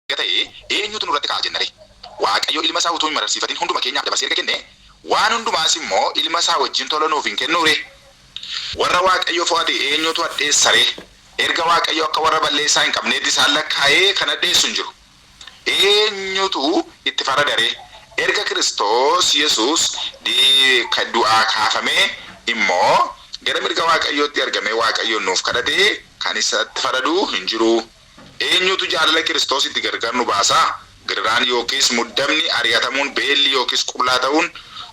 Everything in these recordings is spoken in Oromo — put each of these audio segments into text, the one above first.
Erga ta'ee eenyutu nurratti ka'a jenna ree? Waaqayyo ilma isaa utuu hin mararsiifatin hunduma keenyaaf dabarsee erga kennee, waan hundumaas immoo ilma isaa wajjin tola nuuf hin kennuu ree? Warra Waaqayyo fo'ate eenyutu hadheessa ree? Erga Waaqayyo akka warra balleessaa hin qabneetti isaan lakkaa'ee kan hadheessu hin jiru. Eenyutu itti farada ree? Erga Kiristoos Yesuus du'aa kaafamee immoo gara mirga Waaqayyootti argamee Waaqayyoon nuuf kadhatee kan isatti faradu hin jiru. Eenyutu jaalala Kiristoositti gargar nu baasa? Gidiraan yookiis muddamni, ari'atamuun, beelli yookiis qullaa ta'uun,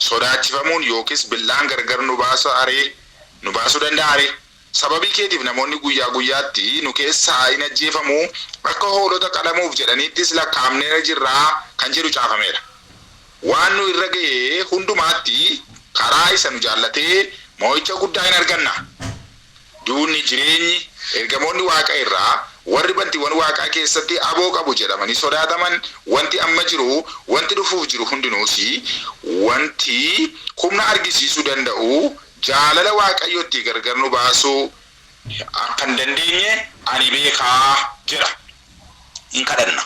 sodaachifamuun yookiis billaan gargar nu baasa ree? Nu baasuu danda'a ree? Sababii keetiif namoonni guyyaa guyyaatti nu keessaa in ajjeefamu, akka hoolota qalamuuf jedhaniittis lakkaa'amneera jirra kan jedhu caafameera. Waan nu irra ga'e hundumaatti karaa isa nu jaallatee mo'icha guddaa in arganna. Duunni, jireenyi, ergamoonni waaqa irraa, warri bantiiwwan waaqaa keessatti aboo qabu jedhamanii sodaataman, wanti amma jiru, wanti dhufuuf jiru hundinuus, wanti humna argisiisuu danda'u jaalala Waaqayyoottii gargar nu baasuu akka hin dandeenye ani beeka jedha. In kadhanna.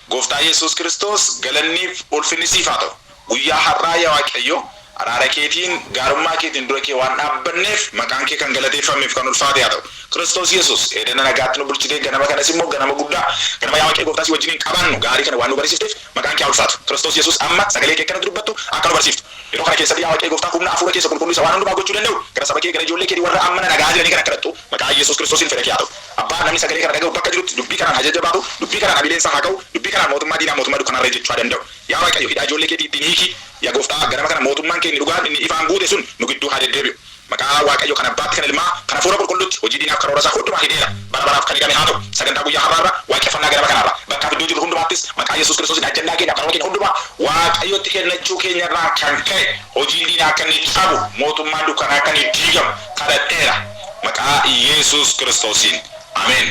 Gooftaa Yesuus Kiristoos galanniif ulfinni siif haa ta'u. Guyyaa har'aa yaa Waaqayyo araara keetiin gaarummaa keetiin dura kee waan dhaabbanneef maqaan kee kan galateeffameef kan ulfaate haa ta'u. Kiristoos Yesuus edana nagaatti nu bulchitee ganama kanas immoo ganama guddaa ganama yaa Waaqayyo gooftaa si wajjiniin qabaannu gaarii kana waan nu barisiifteef maqaan kee haa ulfaatu. Kiristoos Yesuus amma sagalee kee akka nutti dubbattu akka nu barsiiftu. Yeroo kana keessatti yaa Waaqayyo gooftaa humna hafuura keessa qulqulluu isa waan hundumaa gochuu danda'u gara saba kee gara ijoollee keetii warra amma na dhaga'aa jiranii kana akka dhaqxu maqaa Yesuus Kiristoosiin fedha kee haa ta'u. Abbaa, namni sagalee kana dhaga'u bakka jirutti dubbii kanaan haa jajjabaatu, dubbii kanaan hamileen isaa haa ka'u, dubbii kanaan mootummaa diinaa mootummaa dukkanaa irra ejjechuu haa danda'u. Yaa Waaqayyo, hidhaa ijoollee keetii ittiin hiiki. Yaa Gooftaa, ganama kana mootummaan kee inni dhugaan, inni ifaan guute sun nu gidduu haa deddeebi'u. Maqaa Waaqayyo kan Abbaatti, kan Ilmaa, kan Hafuura Qulqulluutti hojii diinaaf karoora isaa hundumaa hidheera. Bara baraaf kan hidhame haa ta'u. Sagantaa guyyaa har'aa irra, waaqeffannaa ganama kanaa irra, bakkaaf iddoo jirru hundumaattis maqaa Yesuus Kiristoosiin ajandaa keenyaaf karoora keenya hundumaa Waaqayyotti kennachuu keenya irraa kan ka'e hojiin diinaa akka inni cabu, mootummaan dukkanaa akka inni diigamu kadhadheera. Maqaa Yesuus Kiristoosiin. Ameen.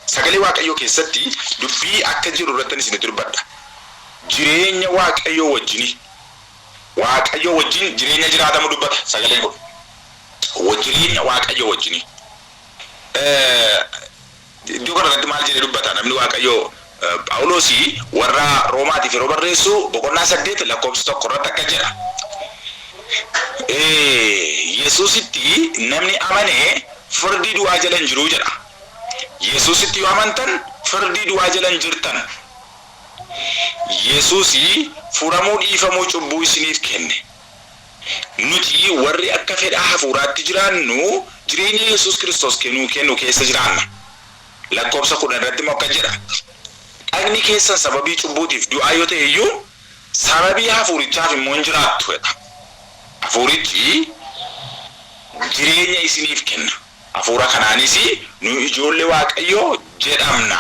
Sagalee Waaqayyoo keessatti dubbii akka jiru irrattan isinitti dubbadha. Jireenya Waaqayyoo wajjini. Waaqayyoo wajjin jireenya jiraatamu dubbata sagaleen kun. Jireenya Waaqayyoo wajjini. Iddoo kana irratti maal jedhee dubbata namni Waaqayyoo Phaawuloosii warra Roomaatiif yeroo barreessu boqonnaa 8 lakkoofsa 1 irratti akka jedha. Yesuusitti namni amane firdii du'aa jala hin jiru jedha. Yesuusitti yoo amantan firdii du'aa jala hin jirtan. Yesuusi furamuu dhiifamuu cubbuu isiniif kenne. Nuti warri akka fedha hafuuraatti jiraannu jireenya Yesuus Kiristoos nuu kennu keessa jiraanna. Lakkoofsa 10 irratti immoo akkas jedha, Dhagni keessan sababii cubbuutiif du'aa yoo ta'e iyyuu, sababii hafuurichaaf immoo in jiraattu jedha. Hafuurichi jireenya isiniif kenna. Hafuura kanaanis nu ijoollee Waaqayyoo jedhamna.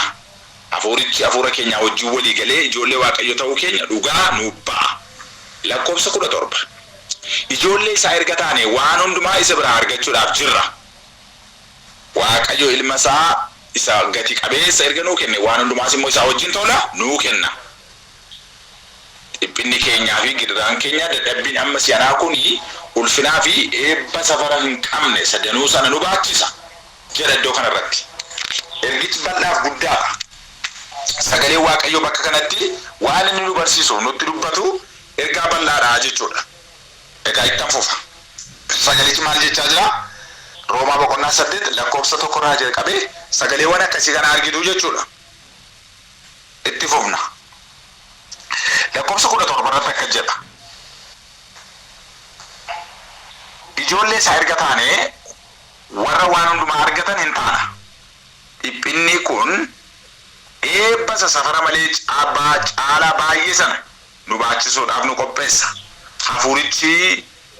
Hafuurichi hafuura keenyaa wajjin walii galee ijoollee Waaqayyoo ta'uu keenya dhugaa nuuf ba'a. Lakkoofsa 17. Ijoollee isaa erga taanee waan hundumaa isa biraa argachuudhaaf jirra. Waaqayyo ilma isaa isa gati qabeessa erga nuu kenne waan hundumaas immoo isaa wajjin tola nuu kenna. Dhiphinni keenyaa fi gidiraan keenya dadhabbiin amma si'anaa kun ulfinaa fi eebba safara hin qabne isa danuu sana nu baachisa jedha iddoo kana irratti. Ergichi bal'aaf guddaadha. Sagaleen Waaqayyoo bakka kanatti waan inni nu barsiisuuf nutti dubbatu ergaa bal'aadha jechuudha. Egaa ittan fufa. Sagalichi maal jechaa jira? Roomaa boqonnaa 8 lakkoofsa 1 irraa jalqabee sagaleewwan akkasii kana argitu jechuudha. Itti fufna. Lakkoofsa 17 irratti akkas jedha. Ijoollee isaa erga taanee warra waan hundumaa argatan hin taana. Dhiphinni kun eebba isa safara malee caalaa baay'ee sana nu baachisuudhaaf nu qopheessa. Hafuurichi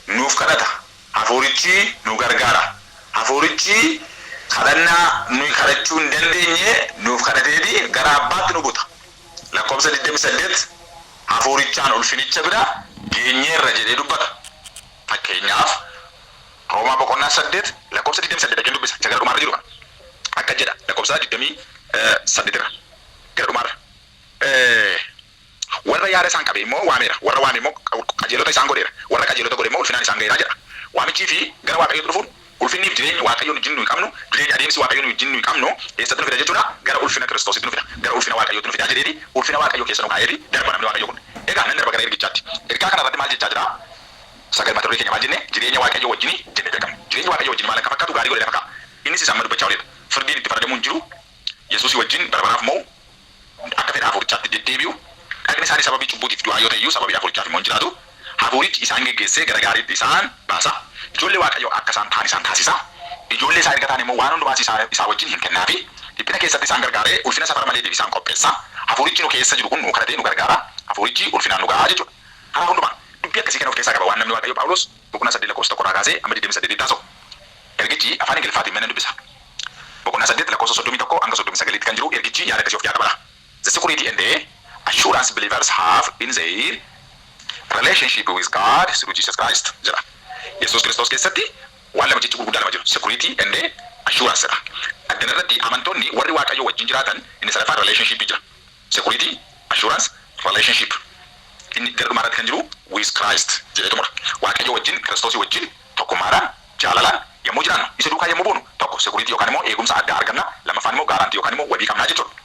nuuf kadhata. Hafuurichi nu gargaara. Hafuurichi kadhannaa nuyi kadhachuu hin dandeenye nuuf kadhateeti gara Abbaatti nu buta. Lakkoofsa 28 Hafuurichaan ulfinicha bira geenyeerra jedhee dubbata. Fakkeenyaaf Roomaa boqonnaa 8 lakkoofsa 28 dhaqeen dubbisa. Isa gara dhumaarra jiru kana. Akkas jedha lakkoofsa 28 irra gara dhumaarra. Warra yaada isaan qabe immoo waameera, warra waame immoo qajeelota isaan godheera, warra qajeelota godhe immoo ulfinaan isaan ga'eera jedha. Waamichii fi gara Waaqayyootti dhufuun Ulfinniif jireenyi Waaqayyoon wajjin nuyi qabnu, jireenya adeemsi Waaqayyoon wajjin nuyi qabnu eessatti nu fida jechuudha? Gara ulfina Kiristoositti nu fida. Gara ulfina Waaqayyootti nu fida jedheeti ulfina Waaqayyoo keessa nu kaa'eeti darba namni Waaqayyoo kun. Egaa nan darba gara ergichaatti. Ergaa kana irratti maal jechaa jira? Sagal mata duree keenya maal jenne? Jireenya Waaqayyoo wajjini jennee jalqabne. Jireenyi Waaqayyoo wajjin maal akka fakkaatu gaarii godhee lafa kaa'a. Innis isa amma dubbachaa ooledha. Firdiin itti faradamuu hin jiru. Yesuusii wajjin bara baraaf mo'u, akka fedha hafuurichaatti deddeebi'u, dhagni isaanii sababii cubbuutiif du'aa yoo ta'e iyyuu sababii hafuurichaaf immoo hin jiraatu. Hafuurichi isaan geggeessee gara gaariitti isaan baasa. Ijoollee Waaqayyoo akka isaan ta'an isaan taasisa. Ijoollee isaa erga ta'an immoo waan hundumaas isaa isaa wajjin hin kennaafi. Dhiphina keessatti isaan gargaaree ulfina safara maleetiif isaan qopheessa. Hafuurichi nu keessa jiru kun nuu kadhatee nu gargaara. Hafuurichi ulfinaan nu ga'a jechuudha. Karaa hundumaan. Dubbii akkasii kana of keessaa qaba waan namni Waaqayyoo Phaawulos boqonnaa 8 lakkoofsa 1 irraa kaasee amma 28tti haasa'u. Ergichi afaan Ingiliffaatiin mee nan dubbisa. Boqonnaa 8 lakkoofsa 31 hanga 39tti kan jiru ergichi yaada akkasii of keessaa qaba. The security and the assurance believers have in their relationship with God through Jesus Christ jedha. Yesuus Kiristoos keessatti waan lama, jechi gurguddaa lama jiru. Security and assurance jedha. Addana irratti amantoonni warri Waaqayyoo wajjin jiraatan inni sadaffaan relationship jira. Security, assurance, relationship. Inni gara dhumaa irratti kan jiru with Christ jedhee xumura. Waaqayyoo wajjin, Kiristoosii wajjin tokkummaadhaan, jaalalaan yommuu jiraannu, isa duukaa yommuu buunu, tokko security yookaan immoo eegumsa addaa arganna, lammaffaan immoo guarantee yookaan immoo wabii qabnaa jechuudha.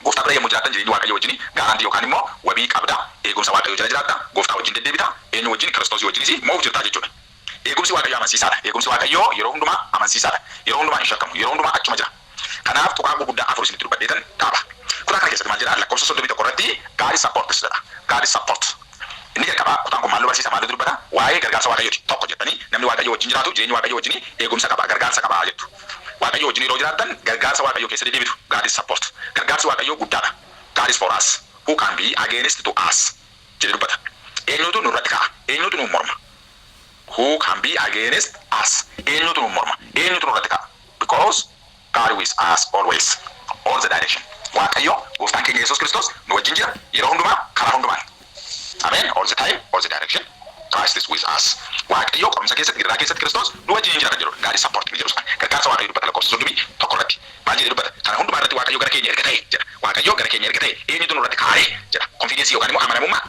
Gooftaa bira yommuu jiraattan jireenya Waaqayyoo wajjin guarantee yookaan immoo wabii qabda, eegumsa Waaqayyoo jala jiraatta, gooftaa wajjin deddeebita, eenyu wajjin? Kiristoosii wajjinis mo'uuf jirtaa jechuudha. Eegumsi Waaqayyoo amansiisaadha. Eegumsi Waaqayyoo yeroo hundumaa amansiisaadha. Yeroo hundumaa hin shakkamu. Yeroo hundumaa achuma jira. Kanaaf tuqaa gurguddaa afur isinitti dubbadheetan dhaaba. Kutaa kana keessatti maal jedha? Lakkoofsa 31 irratti God is support jedha. God is support. Inni jalqabaa kutaan kun maal nu barsiisa? Maal nu dubbata? Waa'ee gargaarsa Waaqayyooti. Tokko jettanii namni Waaqayyoo wajjin jiraatu jireenya Waaqayyoo wajjin eegumsa qaba, gargaarsa qaba jettu. Waaqayyoo wajjin yeroo jiraattan gargaarsa Waaqayyoo keessa deddeebitu. God is support. Gargaarsi Waaqayyoo guddaadha. God is for us. Who can be against to us? Jedhee dubbata. Eenyutu nurratti ka'a? Eenyutu nu morma? Who can be against us? Eenyutu nu morma? Eenyutu nurratti ka'a? Because God with us always. All the direction. Waaqayyo gooftaan keenya Yesuus Kiristoos nu wajjin jira yeroo hundumaa, karaa hundumaan. Amen. All the time, all the direction. Christ is with us. Waaqayyo qorumsa keessatti, gidiraa keessatti Kiristoos nu wajjin jira kan jedhudha. God is support ni jedhu sana. Gargaarsa Waaqayyo dubbata lakkoofsa 31 irratti. Maal jedhee dubbata? Kana hundumaa irratti Waaqayyo gara keenya erga ta'e jedha. Waaqayyo gara keenya erga ta'e eenyutu nurratti kaa'ee jedha. Confidence yookaan immoo amanamummaa,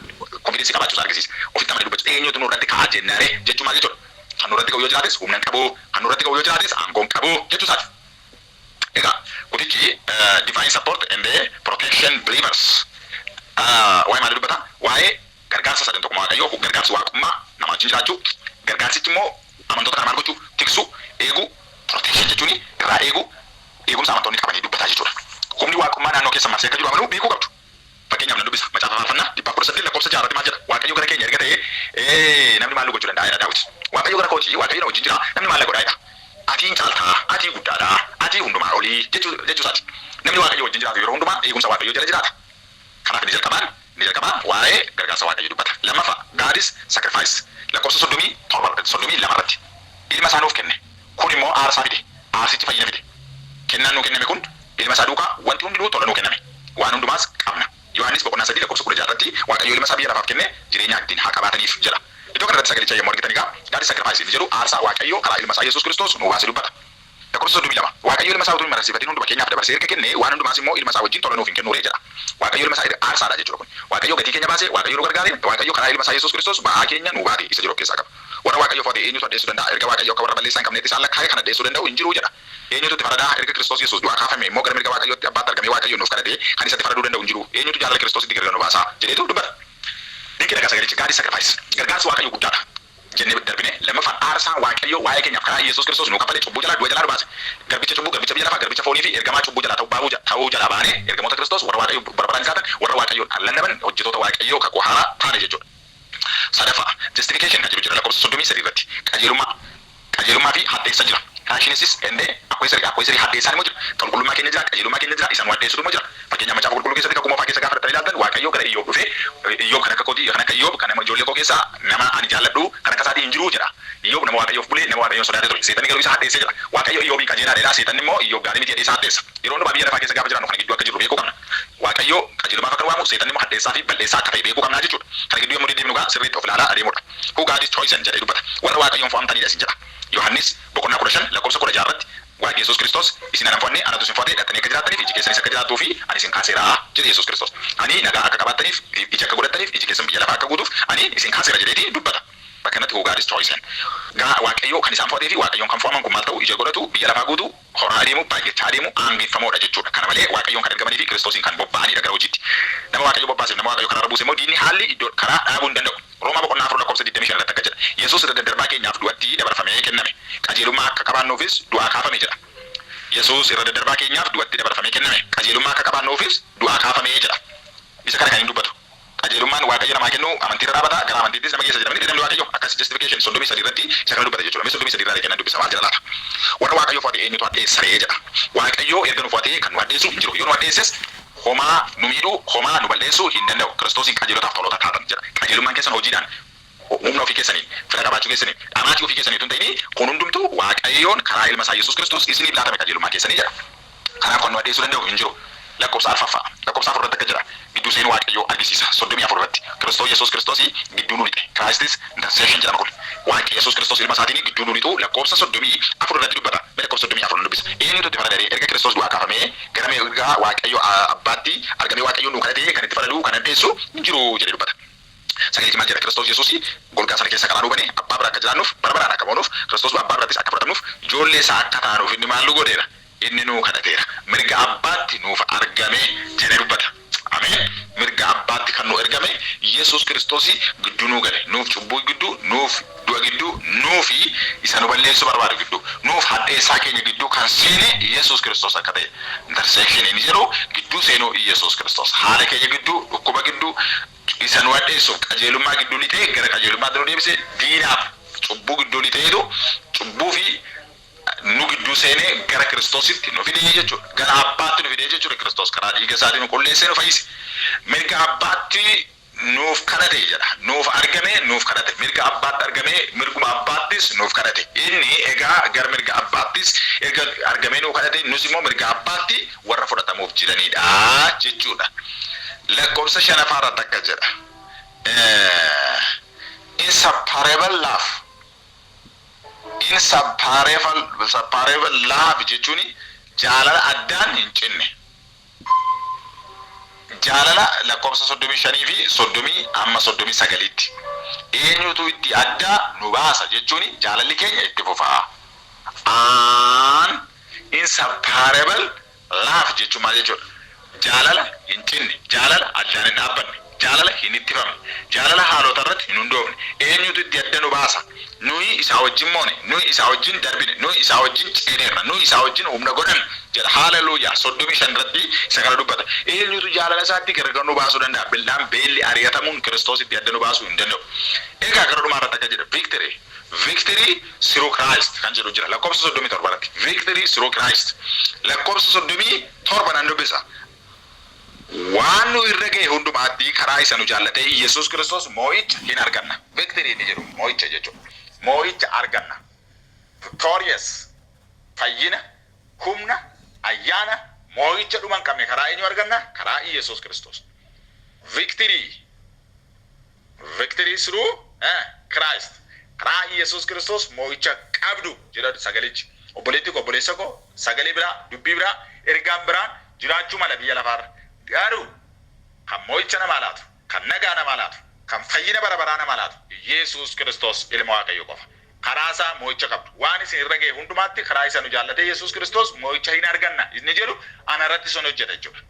confidence qabaachuu isaa argisiisa. Ofitti amanee dubbachuu, eenyutu nurratti kaa'a jennaare jechuun maal jechuudha? Kan nurratti ka'u yoo jiraates humna hin qabu, kan nurratti ka'u yoo jiraates aangoo hin qabu jechuu isaati. Egaa kutichi divine support and the protection believers. Waa'ee maalii dubbata? Waa'ee gargaarsa sadan tokko Waaqayyoo, gargaarsi waaqummaa nama wajjin jiraachuu, gargaarsichi immoo amantoota kana maal gochuu? Tiksuu, eeguu, protection jechuun irraa eeguu, eegumsa amantoonni qabanii dubbataa jechuudha. Humni waaqummaa naannoo keessa marsee akka jiru amanuu beekuu qabdu. Fakkeenyaaf nan dubbisa, macaafa Faarfannaa 118 lakkoofsa 6rratti maal jedha? Waaqayyo gara keenya erga ta'ee namni maal nu gochuu danda'a jedha Daawit. Waaqayyo gara kooti, Waaqayyo na wajjin jira, namni maal na godhaa jedha. Ati hin caaltaa, ati guddaadha, ati hundumaa olii jechuu isaati. Namni Waaqayyo wajjin jiraatu yeroo hundumaa eegumsa Waaqayyoo jala jiraata. Kanaaf inni jalqabaa waa'ee gargaarsa Waaqayyoo dubbata. Lammaffaa, God's sacrifice, lakkoofsa 37, 32 irratti ilma isaa nuuf kenne. Kun immoo aarsaa fide. Aarsichi fayyina fide. Kennaan nuu kenname kun ilma isaa duukaa wanti hundinuu tola nuu kenname. Waan hundumaas qabna. Yohaannis boqonnaa 3 lakkoofsa 16 irratti Waaqayyo ilma isaa biyya lafaaf kenne jireenya ittiin haa qabaataniif jedha. Iddoo kanarratti sagalicha yommuu argitan egaa God's sacrifice inni jedhu aarsaa Waaqayyo karaa ilma isaa Yesuus Kiristoos nuu baasee dubbata. Lakkoofsa 32, Waaqayyo ilma isaa utuu hin mararsiifatin hunduma keenyaaf dabarsee erga kenne waan hundumaas immoo ilma isaa wajjin tola nuuf hin kennuuree jedha. Waaqayyo ilma isaa aarsaadha jechuudha kun. Waaqayyo gatii keenya baasee, Waaqayyo nu gargaare, Waaqayyo karaa ilma isaa Yesuus Kiristoos ba'aa keenya nuu baate isa jiru of keessaa qaba. Warra Waaqayyo fo'ate eenyutu addeessuu danda'a? Erga Waaqayyo akka warra balleessaa hin qabneetti isaan lakkaa'e kan addeessuu danda'u hin jiru jedha. Eenyutu itti faradaa? Erga Kiristoos Yesuus du'aa kaafame immoo gara mirga Waaqayyootti abbaatti argamee Waaqayyo nuuf kadhate kan isatti faraduu danda'u hin jiru. Eenyutu jaalala Kiristoositti gargar nu baasaa jedheetu dubbata. Dinqii dhagaa sagalichi God's sacrifice. Gargaarsi Waaqayyo guddaadha jennee darbine. Lammaffaan, aarsaan Waaqayyo waa'ee keenyaaf karaa Yesuus Kiristoos nuu kaffale cubbuu jalaa, du'a jalaa nu baase. Garbicha cubbuu, garbicha biyya lafaa, garbicha foonii fi ergamaa cubbuu jalaa ta'uu jalaa baanee ergamoota Kiristoos, warra Waaqayyo barbaraan jiraatan, warra Waaqayyoon lallaban, hojjetoota Waaqayyoo kakuu haaraa taane jechuudha. Sadaffaa, justification kan jedhu jira lakkoofsa 33 irratti. Qajeelummaa. Qajeelummaa fi hadheessa jira. Righteousness and accuser, accuser hadheessaan immoo jira. Qulqullummaa keenya jira, qajeelummaa keenya jira, isaan hadheessutu immoo jira. Fakkeenyaaf Macaafa Qulqulluu keessatti, Kakuu Moofaa keessa gaafa fudhattanii ilaaltan, Waaqayyo gara Iyyoob dhufee, "Iyyoob kan akka kootii, kan akka Iyyoob, kan nama ijoollee koo keessaa nama ani jaalladhu kan akka isaatii hin jiru" jedha. Iyyoob nama Waaqayyoof bulee, nama Waaqayyoon sodaatee ture. Seexanni garuu isa hadheessee jira. Waaqayyo Iyyoobii qajeelaa dheeraa, seexanni immoo Iyyoob gaarii miti jedhee isa hadheessa. Yeroo hundumaa biyya lafaa keessa gaafa jiraannu kana gidduu akka jirru beekuu qabna. Waaqayyo qajeelummaaf akka nu waamu, seexanni immoo hadheessaa fi balleessaa akka ta'e beekuu qabnaa jechuudha. Kana gidduu yommuu deddeebinu gaa sirriitti of ilaalaa adeemudha. Who God is chosen jedhee dubbata. Warra Waaqayyoon fo'amtanidha isin jedha. Yohannis boqonnaa 15 lakkoofsa 16 irratti Waaqni Yesuus Kiristoos, "Isin ana hin fo'anne, anatu isin fo'ate. Dhattanii akka jiraattaniif, iji keessanis akka jiraattuu fi ani isin kaaseera" jedhe Yesuus Kiristoos. Ani nagaa akka qabaattaniif, ija akka godhattaniif, iji keessan biyya lafaa akka guutuuf ani isin kaaseera jedheeti dubbata. Bakka kanatti who God is chosen. Gaa Waaqayyoo kan isaan fo'atee fi Waaqayyoon kan fo'aman kun maal ta'u? Ija godhatu, biyya lafaa guutu, horaa adeemu, baay'achaa adeemu, aangeeffamoodha jechuudha. Kana malee Waaqayyoon kan ergamanii fi Kiristoosiin kan bobba'anidha gara hojiitti. Nama Waaqayyo bobbaaseef, nama Waaqayyo karaarra buuse immoo diinni haalli iddoo karaa dhaabuu hin danda'u. Roomaa boqonnaa 4 lakkoofsa 25 irratti akka jedha. Yesuus irra daddarbaa keenyaaf du'atti dabarfamee kenname. Qajeelummaa akka qabaannuufis du'aa kaafame jedha. Yesuus irra daddarbaa keenyaaf du'atti dabarfamee kenname. Qajeelummaa akka qabaannuufis du'aa kaafame jedha. Isa kana kan inni dubbatu. Qajeelummaan Waaqayyo namaa kennu amantiirra dhaabata, gara amantiittis nama geessa jedha miti namni Waaqayyo. Akkas justification 33 irratti isa kana dubbata jechuudha. Mee 33 irraa kennan dubbisa, maal jedha laata? Warra Waaqayyo fo'ate eenyutu hadheessa ree jedha. Waaqayyo erga nu fo'atee kan nu hadheessu hin jiru. Yoo nu hadheesses homaa nu miidhuu, homaa nu balleessuu hin danda'u. Kiristoosiin qajeelotaaf toloota taatan jedha. Qajeelummaan keessan hojiidhaan, humna ofii keessaniin, fira qabaachuu keessaniin, dhamaatii ofii keessanii utuu hin ta'inii, kun hundumtuu Waaqayyoon karaa ilma isaa Yesuus Kiristoos isiniif laatame qajeelummaa keessanii jedha. Kanaaf kan nu hadheessuu danda'u hin jiru. Lakkoofsa arfaffaa. Lakkoofsa 4 irratti akka jedha. Gidduu seenuu Waaqayyoo argisiisa. 34 irratti. Kiristoos Yesuus Kiristoosii gidduu nu lixe. Christ's intercession jedhama kun. Waaqi Yesuus Kiristoos ilma isaatiin gidduu nu lixuu lakkoofsa 34 irratti dubbata. Mee lakkoofsa 34 nan dubbisa. Eenyutu itti faradare? Erga Kiristoos du'aa kaafamee gara mirga Waaqayyo Abbaatti argamee Waaqayyoon nuu kadhatee kan itti faradu, kan hadheessu hin jiru jedhee dubbata. Sagalichi maal jedha? Kiristoos Yesuus golgaa sana keessa karaa nuu bane, Abbaa bira akka jiraannuuf, bara baraan akka moonuuf, Kiristoos Abbaa birattis akka fudhatamnuuf, ijoollee isaa akka taanuuf inni maal nu godheera? Inni nuu kadhateera. Mirga Abbaatti nuuf argame jedhee dubbata. Ameen! Mirga Abbaatti kan nu ergame Yesuus Kiristoos gidduu nuu gale. Nuuf cubbuu gidduu, nuuf du'a gidduu, nuufi isa nu balleessuu barbaadu gidduu, nuuf hadheessaa keenya gidduu kan seene Yesuus Kiristoos akka ta'e. Intersection inni jedhu gidduu seenuu Yesuus Kiristoos. Haala keenya gidduu, dhukkuba gidduu, isa nu hadheessuuf qajeelummaa gidduu lixee gara qajeelummaatti nu deebise, diinaaf cubbuu gidduu lixeetu cubbuu fi nu gidduu seenee gara Kiristoositti nu fide jechuudha. Gara Abbaatti nu fide jechuudha. Kiristoos karaa dhiiga isaatiin nu qulleessee nu fayyise. Mirga Abbaatti nuuf kadhate jedha. Nuuf argame, nuuf kadhate. Mirga Abbaatti argamee mirguma Abbaattis nuuf kadhate. Inni egaa gara mirga Abbaattis erga argamee nuu kadhate, nus immoo mirga Abbaatti warra fudhatamuuf jiranidha jechuudha. Lakkoofsa shanaffaa irratti akka jedha. Inseparable love. Inseparable love jechuun jaalala addaan hin cinne. Jaalala lakkoofsa 35 fi 30 amma 39tti. Eenyutu itti addaa nu baasa jechuun jaalalli keenya itti fufaa. An inseparable love jechuun maal jechuudha? Jaalala hin cinne, jaalala addaan hin dhaabbanne, jaalala hin ittifamne, jaalala haalota irratti hin hundoofne. Eenyutu itti adda nu baasa? Nuyi isaa wajjin moone, nuyi isaa wajjin darbine, nuyi isaa wajjin ceeneerra, nuyi isaa wajjin humna godhanne jedha. Haaleluyyaa! 35 irratti isa kana dubbata. Eenyutu jaalala isaatti gargar nu baasuu danda'a? Bildhaan, beelli, ari'atamuun Kiristoos itti adda nu baasuu hin danda'u. Egaa gara dhumaa irratti akka jedha, victory. Victory through Christ kan jedhu jira lakkoofsa 37 irratti. Victory through Christ. Lakkoofsa 37 nan dubbisa. Waan nu irra ga'e hundumaatti karaa isa nu jaallatee Yesuus Kiristoos moo'icha hin arganna. Victory inni jedhu moo'icha jechuudha. Moo'icha arganna. Victorious. Fayyina, humna, ayyaana, moo'icha dhuma hin qabne karaa eenyu arganna? Karaa Yesuus Kiristoos. Victory. Victory through Christ. Karaa Yesuus Kiristoos moo'icha qabdu jedha sagalichi. Obboleettii koo, obboleessa koo, sagalee biraa, dubbii biraa, ergaan biraan jiraachuu mala biyya lafaarra. Garuu kan moo'icha namaa laatu, kan nagaa namaa laatu, kan fayyina bara baraa namaa laatu Yesuus Kiristoos ilma Waaqayyoo qofa. Karaa isaa moo'icha qabdu. Waan isin irra ga'e hundumaatti karaa isa nu jaallatee Yesuus Kiristoos moo'icha hin arganna inni jedhu ana irratti sun hojjeta jechuudha.